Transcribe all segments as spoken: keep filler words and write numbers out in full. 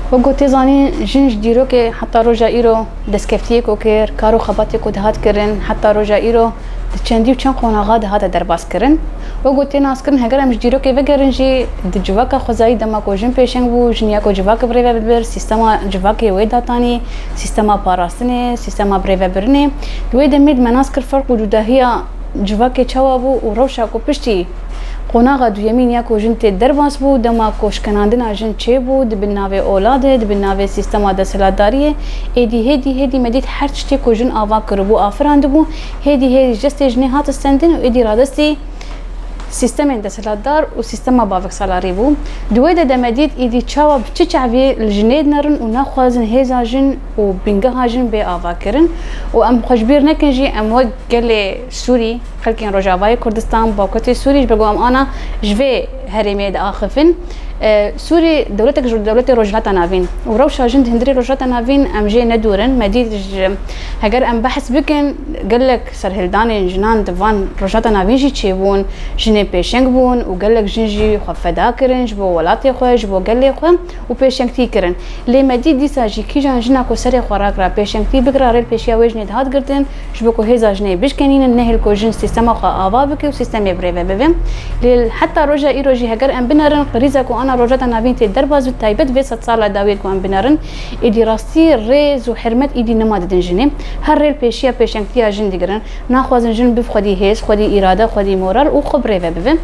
Wek ku tê zanîn, jin ji dîrokê heta roja îro destkeftiyê ku kir, kar û xebatê ku dihat kirin, heta roja îro di çendî û çend qonaxa dihate derbas kirin. Wek ku tê naskirin, heger em ji dîrokê vegerin jî, di civaka xwezayî dema ku jin pêşeng bû, jin ya ku civak birêve bibir, sîstema civakê wê datanî, sîstema parastinê, sîstema birêvebirinê. Di wê demê de me nas kir ferq û cudahiya civakê çawa bû û rewşa ku piştî qonaxa duyemîn ya ku jin tê derbas bû, dema ku şkenandina jin çêbû, di bin navê ola de, di bin navê sîstema desthilatdariyê, êdî hêdî hêdî me dît her tiştê ku jin ava kiribû, afirandibû, hêdî hêdî ji destê jinê hat stendin û êdî radestî sîstemên desthilatdar û sîstema baviksalarî bû. Di wê de de me dît êdî çawa bi çi çaviyê li jinê dinerin û naxwazin hêza jin û bingeha jin bê avakirin. Û em xwe ji bîr nekin jî, em wek gelê Sûrî, xelkên Rojavayê Kurdistan, Bakurê Sûrî, ji ber ku em ana ji vê herêmê diaxifin. E, Sûrî dewletek ji dewletê Rojhilata Navîn û rewşa jin di hundirê Rojhilata Navîn em jê nedûr in. Me dît ji, heger em behs bikin, gelek serhildanên jinan di van Rojhilata Navîn jî çêbûn. Jinên pêşeng bûn û gelek jin jî xwe feda kirin ji bo welatê xwe, ji bo gelê xwe û pêşengtî kirin. Lê me dît dîsa jî kîjan jina ku serê xwe rakira pêşengtî bikira, rê li pêşiya wê jinê dihat girtin, ji bo ku hêza jinê bişkenînin, nehêl ku jin sîstema xwe ava bike û sîstemê birêve bibe. Lê heta roja îro jî heger em binerin, krîza ku ana Rojhilata Navîn tê derbas bi taybet vê sedsala dawiyê ku em binerin, êdî rastî rêz û hurmet êdî nema didin jinê. Her rê li pêşiya pêşengtiya jin digirin. Naxwazin jin bi xwedî hêz, xwedî îrade, xwedî moral û xwe birêve bibe.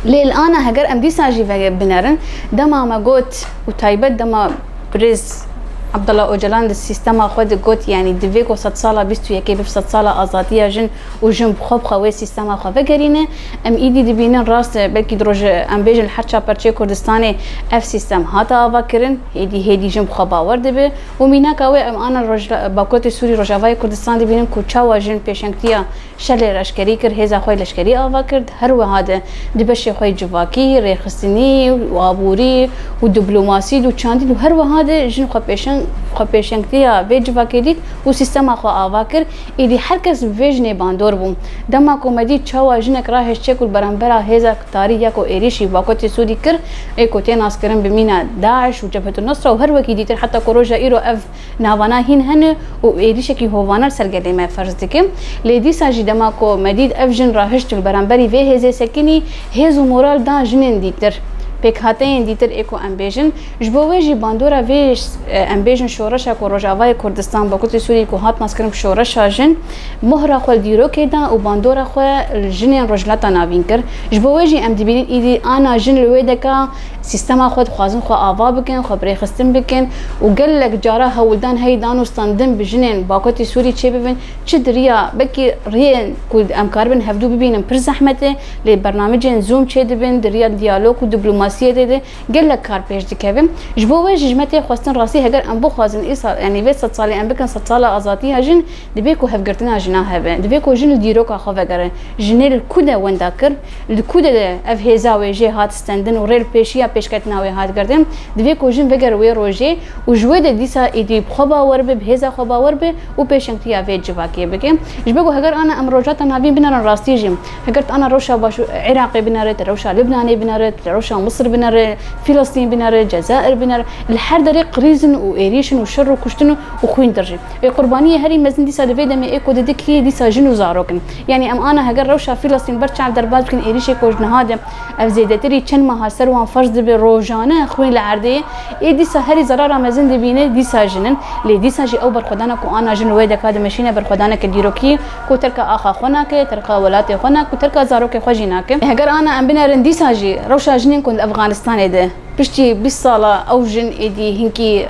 Lê li ana heger em dîsa jî ve binerin, dema me got û taybet dema birêz Abdullah Ocalan di sîstema xwe de got, yanî divê ku sedsala bîst û yekê bibe sedsala azadiya jin û jin bi xwe bi xwe wê sîstema xwe vegerîne. Em îdî dibînin rast, belkî di roj, em bêjin li her çar perçeyê Kurdistanê ev sîstem hate ava kirin, hêdî hêdî jin bi xwe bawer dibe û mînaka wê em ana roj, Bakurê Sûrî, Rojavayê Kurdistan dibînin ku çawa jin pêşengtiya şerê leşkerî kir, hêza xwe leşkerî ava kir, her wiha de di beşê xwe yê civakî, rêxistinî û aborî û diplomasî û çandî û her wiha de jin xwe pêşeng, xwe pêşengtiya vê civakê dît û sîstema xwe ava kir. Êdî her kes bi vê jinê bandor bû. Dema ku me dît çawa jinek rahêşt çek û li berembera hêza tarî ya ku êrîşî Bakurê Sûrî kir, ê ku tê naskirin bi mîna DAIŞ û Cebhetun Nusra û her wekî dîtir, heta ku roja îro ev navana hîn hene û êrîşekî hovane li ser gelê me ferz dike. Lê dîsa jî dema ku me dît ev jin rahişt û li beramberî vê hêzê sekinî, hêz û moral da jinên dîtir, pêkhateyên dîtir ê ku em bêjin. Ji bo wê jî bandora vê, e, em bêjin şoreşa ku Rojavayê Kurdistan, Bakurê Sûriyê ku hat naskirin bi şoreşa jin, mohra xwe li dîrokê da û bandora xwe li jinên Rojhilata Navîn kir. Ji bo wê jî em dibînin îdî ana jin li wê deka sîstema xwe dixwazin xwe ava bikin, xwe birêxistin bikin û gelek cara hewldan heyî dan û standin bi jinên Bakurê Sûrî çêbibin. Çi di riya, belkî riyên ku em karibin hevdû bibînin pir zehmet e, lê bernamecên Zoom çêdibin, di riya diyalog û diplomasiyê de, de gelek kar pêş dikevin. Ji bo wê jî ji me tê xwestin rastî heger em bixwazin îsal, yanî vê sed salê em bikin sed sala azadiya jin, divê ku hevgirtina jina hebe. Divê ku jin li dîroka xwe vegerin. Jinê li ku de wenda kir, li ku de, de ev hêza wê jê hat stendin û rê li pêşiya pêşketina wê hat girtin, divê ku jin veger wê rojê û ji wê de dîsa êdî bi xwe bawer be, bi hêza xwe bawer be û pêşengtiya vê civakê bike. Ji bo ku heger ana em Rojhilata Navîn binerin rastî jî, heger tu ana rewşa Başû-, Iraqê binere, tu rewşa Libnanê binere, tu rewşa Misir binere, Filistîn binere, Cezair binere, li her derê krîz in û êrîş in û şer û kuştin û xwîn dirjî. Ê qurbaniyê herî mezin dîsa li vê demê ê ku didikî dîsa jin û zarok in. Yanî em ana heger rewşa Filistîn ber çav derbas bikin, êrîşê ku ji niha de ev zêdetirî çend meha ser wan ferz dibe, rojane xwîn li erdê ye. Ê dîsa herî zerara mezin dibîne dîsa jin in. Lê dîsa jî ew berxwedana ku ana jin li wê deka dimeşîne berxwedaneke dîrokî ku terka axa xwe nake, terka welatê xwe nake û terka zarokê xwe jî nake. Heger ana em binerin dîsa jî rewşa jinên ku li Efganistanê de piştî bîst sala ew jin êdî hinkî, e,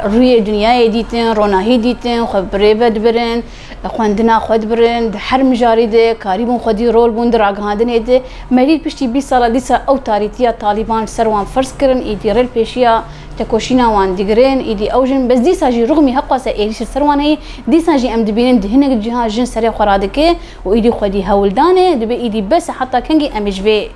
rûyê dinyayê dîtin, ronahî dîtin, xwe birêve dibirin, xwendina xwe dibirin, di her mijarî de karîbûn xwedî rol bûn di ragihandinê de. Me dît piştî bîst sala dîsa ew tarîtiya Talîban li ser wan ferz kirin, êdî rê li pêşiya tekoşîna wan digirin, êdî ew jin, bes dîsa jî rûxmî heqwasa êrîş li ser wan heye, dîsa jî em dibînin di hinek ciha jin serê xwe radike û êdî xwedî hewldan e, dibe êdî bes e, heta kengî em ê ji vê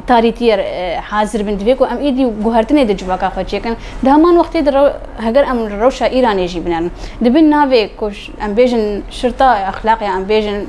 tarîtiyê, e, hazir bin, divê ku em êdî guhertinê di civaka xwe çêkin. Di heman wextê de rew-, heger em rewşa Îranê jî binerin, di bin navê ku ş-, em bêjin şirta exlaqê, em bêjin,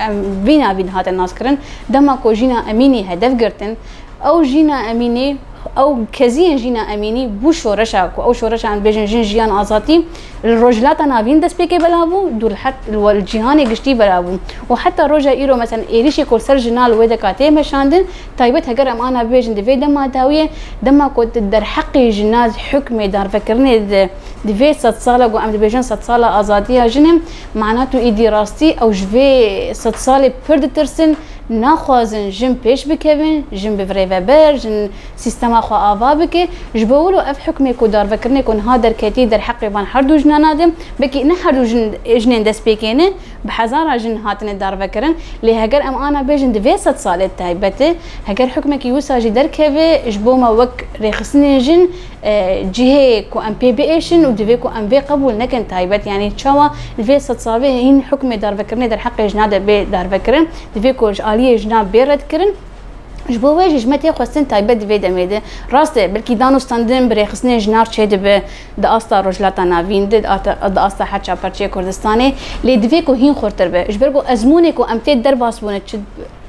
em vî navî dihate naskirin, dema ku Jîna Emînî hedef girtin, ew Jîna Emînî Ew keziyên Jîna Emînî bû şoreşa ku ew şoreşa em dibêjin Jin, Jiyan, Azadî li Rojhilata Navîn destpêkê belav bû, dû li het li cîhanê giştî belav bû. Û heta roja îro, mesela, êrîşê ku li ser jina li wê deka tê meşandin, taybet heger em ana bibêjin di vê dema dawiyê, dema ku di derheqê jina hukmê darvekirinê di, di vê sed sala ku em dibêjin sed sala azadiya jinê, mana tu îdî rastî ew ji vê sed salê pir ditirsin, naxwazin jin pêş bikevin, jin bivirêve ber, jin sîstema xwe ava bike. Ji bo wilo ev hukmê ku darvekirinê ku niha derketî derheqê van her du jinana de, belkî ne her du jin, jinên destpêkê ne, bi hezara jin hatine darvekirin. Lê heger em ana bêjin di vê sed salê taybet e, heger hukmekî wisa jî derkeve, ji bo me wek rêxistinên jin, e, cihê ku em pê biêşin û divê ku em vê qebûl nekin taybet. Yanî çawa di vê sed salê hîn hukmê darvekirinê derheqê jina de bê darvekirin, divê ku ji aliyê jina bê redkirin. Ji bo wê jî ji me tê xwestin taybet di vê demê de. Rast e, belkî dan û standin bi rêxistinên jinar çêdibe di asta Rojhilata Navîn de, di ata-, di asta her çar parçeyê Kurdistanê, lê divê ku hîn xurtir be. Ji ber ku ezmûnê ku em tê derbas bûne, çi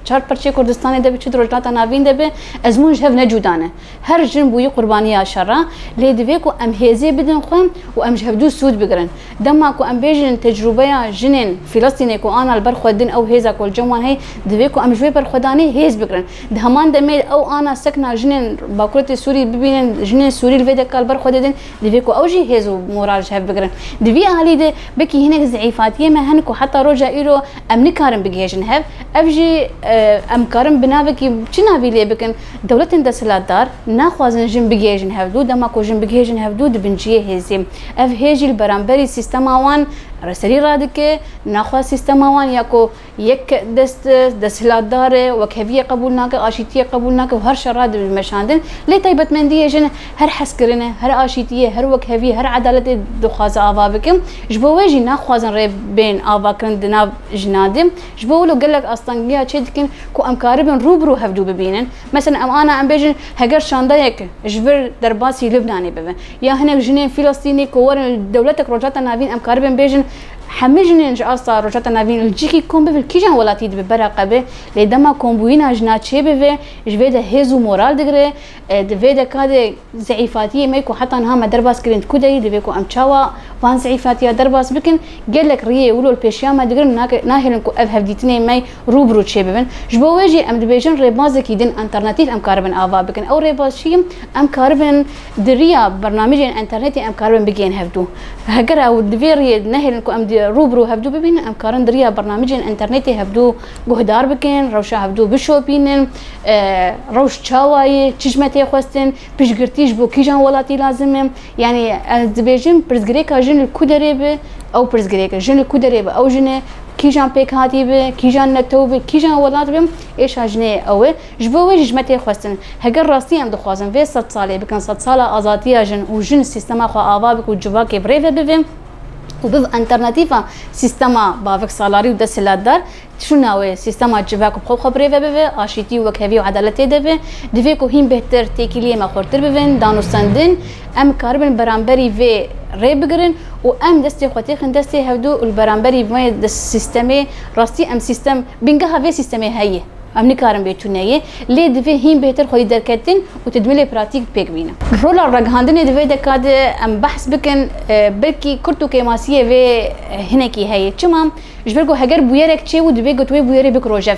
çar parçeyê Kurdistanê de be, çi di Rojhilata Navîn de be, ezmûn ji hev ne cuda ne. Her jin bûyî qurbaniya şera, lê divê ku em hêzê bidin xwe û em ji hevdû sûd bigirin. Dema ku em bêjin tecrûbeya jinên Filistînê ku ana li ber xwe din ew hêza ku li cem wan heye, divê ku em ji wê berxwedanê hêz bigirin. Di heman demê ew ana sekna jinên Bakurê Sûrî bibînin, jinên Sûrî li vê deka li ber xwe didin, divê ku ew jî hêz û moral ji hev bigirin. Di vî alî de belkî hinek zîfatiyê me hene ku heta roja îro em nikarin bigihêjin hev. Ev jî, e, em karin bi navekî çi navî lê bikin? Dewletên desthilatdar naxwazin jin bigihêjin hevdû, dema ku jin bigihêjin hevdû dibin cihê hêzê. Ev hêz jî li beramberî sîstema wan reserî radike, naxwaz sîstema wan ya ku yek dest, desthilatdar e, wekheviyê qebûl nake, aşîtiyê qebûl nake û her şer radibe meşandin. Lê taybetmendiyê jin her hezkirinê, her aşîtiyê, her wekheviyê, her edaletê dixwaze ava bike. Ji bo wê jî naxwazin rê bên avakirin di nav jinan de. Ji bo wilo gelek astangiya çê dikin ku em karibin rû bi rû hevdû bibînin. Mesela em ana em bêjin heger şandeyek ji vir derbasî Libnanê bibe ya hinek jinên Filistînî ku werin dewletek Rojhilata Navîn, em karibin bêjin hemî jinên ji asta Rojhilata Navîn li cihekî kom bibin, kîjan welatî dibe bera qebê, lê dema kombûyîna jina çê bibe, ji vê de hêz û moral digire, e, di vê deka de zîfatiyê me ku heta niha me derbas kirin di ku de ye, divê ku em çawa van zîfatiya derbas bikin, gelek riyê wilo li pêşiya me digirin, nake-, nahêlin ku ev hevdîtinê me rû bi rû çêbibin. Ji bo wê jî em dibêjin rêbazekî din alternatîf em karibin ava bikin. Ew rêbaz çi ye? Em karibin di riya bernamijên înternetê em karibin bigihên hevdû. Heger ew di vê riyê nehêlin ku em di rû bi rû hevdû bibînin, em karin di riya bernamijên înternetê hevdû guhdar bikin, rewşa hevdû bişopînin, e, rewş çawa ye, çi ji me tê xwestin, piştgirtî ji bo kîjan welatî lazim e. Yanî ez dibêjim pirsgirêka jin li ku derê be, ew pirsgirêk e. Jin li ku derê be, ew jin e, kîjan pêkhatî be, kîjan netew be, kîjan welat be, êşa jinê ew e. Ji bo wê jî ji me tê xwestin. Heger rastî em dixwazin vê sed salê bikin sed sala azadiya jin û jin sîstema xwe ava bike û civakê bi rê ve bive û biv alternatîfa sîstema bavek salarî û desthilatdar, şûna wê sîstema civak û xwe bi xwe bi rê ve bive, aşîtî û wekhevî û edaletê de be, divê ku hîn bêhtir têkiliyê me xurtir bibin, danûstendin, em karibin beramberî vê rê bigirin û em destê xwe têxin destê hevdû û li beramberî vê di sîstemê, rastî em sîstem, bingeha vê sîstemê heye. Em nikarin bê tune ye, lê divê hîn bêhtir xwedî derketin û tedmîlê pratîk pêk bînin. Rola ragihandinê di vê deka de em behs bikin, e, belkî kurt û kêmasiyê vê, e, hinekî heye. Çima? Ji ber ku heger bûyerek çêbû, divê ku tu wê bûyerê bik rojev.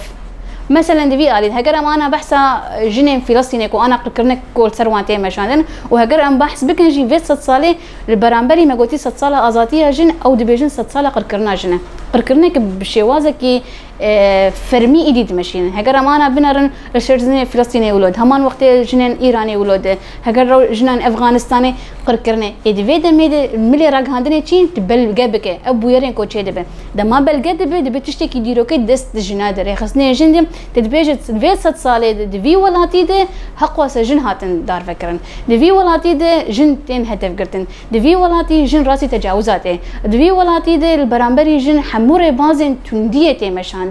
Meselen, di vî alî de, heger em ana behsa, e, jinên Filistînê ku ana qirkirinek ku li ser wan tê meşandin û heger em behs bikin jî vê sed salê, li beramberî me gotî sed sala azadiya jin, ew dibêjin sed sala qirkirina jin e. Qirkirinek bi şêwazekî e, fermî îdî dimeşînin. Heger em ana binerin li ser jinên Filistînê wilo de, heman wextê jinên Îranê wilo de, heger rew-, jinên Efganistanê qirkirine. Ê di vê demê de milê ragihandinê çi? Tu belge bike. Ev bûyerên ku çê dibe. Dema belge dibe, dibe tiştekî dîrokê dest di jina de. Rêxistinê jin de, te dibêje vê sed salê de, di vî welatî de heqwasa jin hatin darvekirin. Di vî welatî de jin tên hedefgirtin. Di vî welatî jin rastî tecawuza tê. Di vî welatî de li beramberî jin hemû rêbazên tundiyê tê meşandin.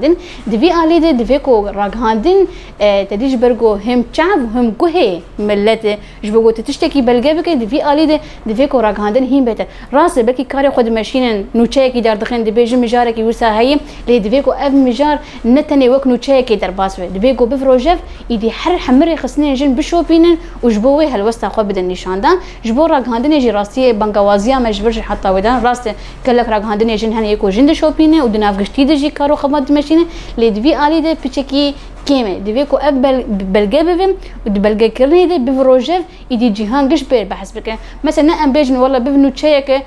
Di vî alî de divê ku ragihandin, e, te dî ji ber ku him çav û him guhê millet e, ji bo ku tu tiştekî belge bike, di vî alî de divê ku ragihandin hîn bêtir. Rast e, belkî karê xwe dimeşînin, nûçeyekî derdixin, dibêjin mijarekî wisa heye, lê divê ku ev mijar ne tenê wek nûçeyekê derbas be. Divê ku biv rojev, îdî her hemî rêxistinên jin bişopînin û ji bo wê helwesta xwe bidin nîşandan. Ji bo ragihandinê jî rastiyê bangewaziya me ji vir jî heta wê de rast e. Gelek ragihandinê jin hene yê ku jin dişopîne û di nav giştî de jî kar û xebat dimeşîne, lê di vî alî de piçekî kêm e. Divê ku ev bel-, belge bibe û di belgekirinê de biv rojev, îdî cîhan giş bê behs bike. Mesela ne em bêjin wela biv nûçeyeke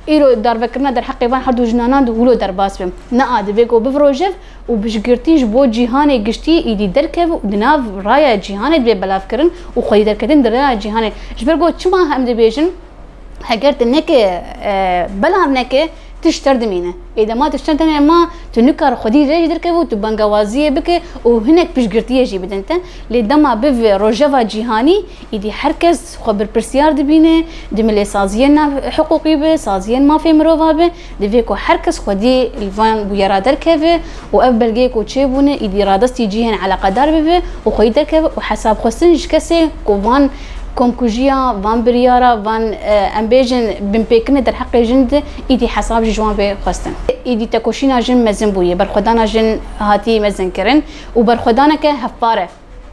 îro darvekirina derheqê van her du jinanan di wilo derbas be. Na, divê ku biv rojev û bijgirtî ji bo cîhanê giştî îdî derkeve û di nav raya cîhanê dibe belavkirin û xwedî derketin di raya cîhanê. Ji ber ku çima em dibêjin, heger tu neke, e, belav neke, tişt ter dimîne. Ê dema tişt ter dimîne, ma tu nikar xwedî rê jî derkeve û tu bangewaziyê bike û hinek piştgirtiyê jî bidin te. Lê dema biv rojeva cîhanî, îdî her kes xwe berpirsiyar dibîne, di milê saziyên nav hiqûqî be, saziyên mafê mirova be, divê ku her kes xwedî li van bûyera derkeve û ev belgeyê ku çêbûne, îdî radestî cihên eleqedar bibe û xwedî derkeve û hesabxwestin ji kesê ku van komkujiya, van biryara, van, e, em bêjin binpêkirinê derheqê jin de, îdî hesab ji wan bê xwestin. Îdî tekoşîna jin mezin bûye, berxwedana jin hatî mezinkirin û berxwedaneke hevpar e.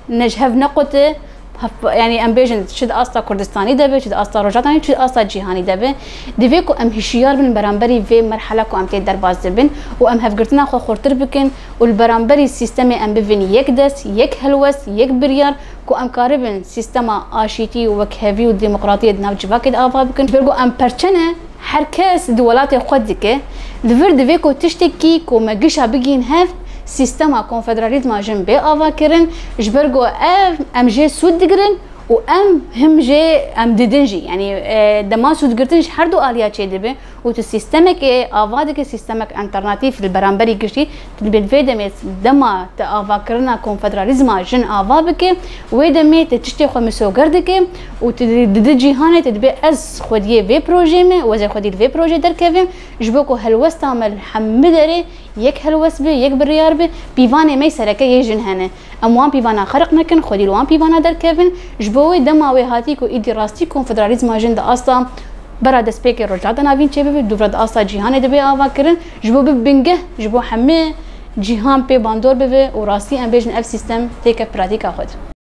Ne ji hev nequte, hev-, yanî em bêjin çi di asta Kurdistanî de be, çi di asta Rojhilatê, çi di asta cîhanî de be. Divê ku em hişyar bin beramberî vê merhela ku em tê derbas dibin û em hevgirtina xwe xurtir bikin û li beramberî sîstemê em bibin yek dest, yek helwest, yek biryar ku em karibin sîstema aşîtî û wekhevî û demokratiyê di nav civakê de ava bikin. Ji ber ku em perçe ne, her kes di welatê xwe dike. Li vir divê ku tiştekî ku me gişa bigihîn hev, sîstema konfederalîzma jin bê avakirin, ji ber ku ev em jê sûd digirin û em him jê em didin jî. Yanî, e, dema sûdgirtin ji her du aliya çêdibe û tu sîstemekê ava dike, sîstemek alternatîf li beramberî giştî, tu dibê vê demê dema te avakirina konfederalîzma jin ava bike, wê demê te tiştê xwe misoger dike û tu di, di, di cîhanê te dibê ez xwediyê vê projeyê me û ez ê xwedî li vê projeyê derkevim, ji bo ku helwesta me li hemî derê yek helwest be, yek biryar be, pîvanê me sereke yê jin hene. Em wan pîvana xerq nekin, xwedî li wan pîvana derkevin. Ji bo wê dema wê hatî ku îdî rastî konfederalîzma jin di asta bera destpêkê Rojhilata Navîn çêbibe, dûvra di asta cîhanê dibe avakirin. Ji bo bibe bingeh, ji bo hemî cîhan pê bandor bibe û rastî em bêjin ev sîstem têke pratîka xwe de.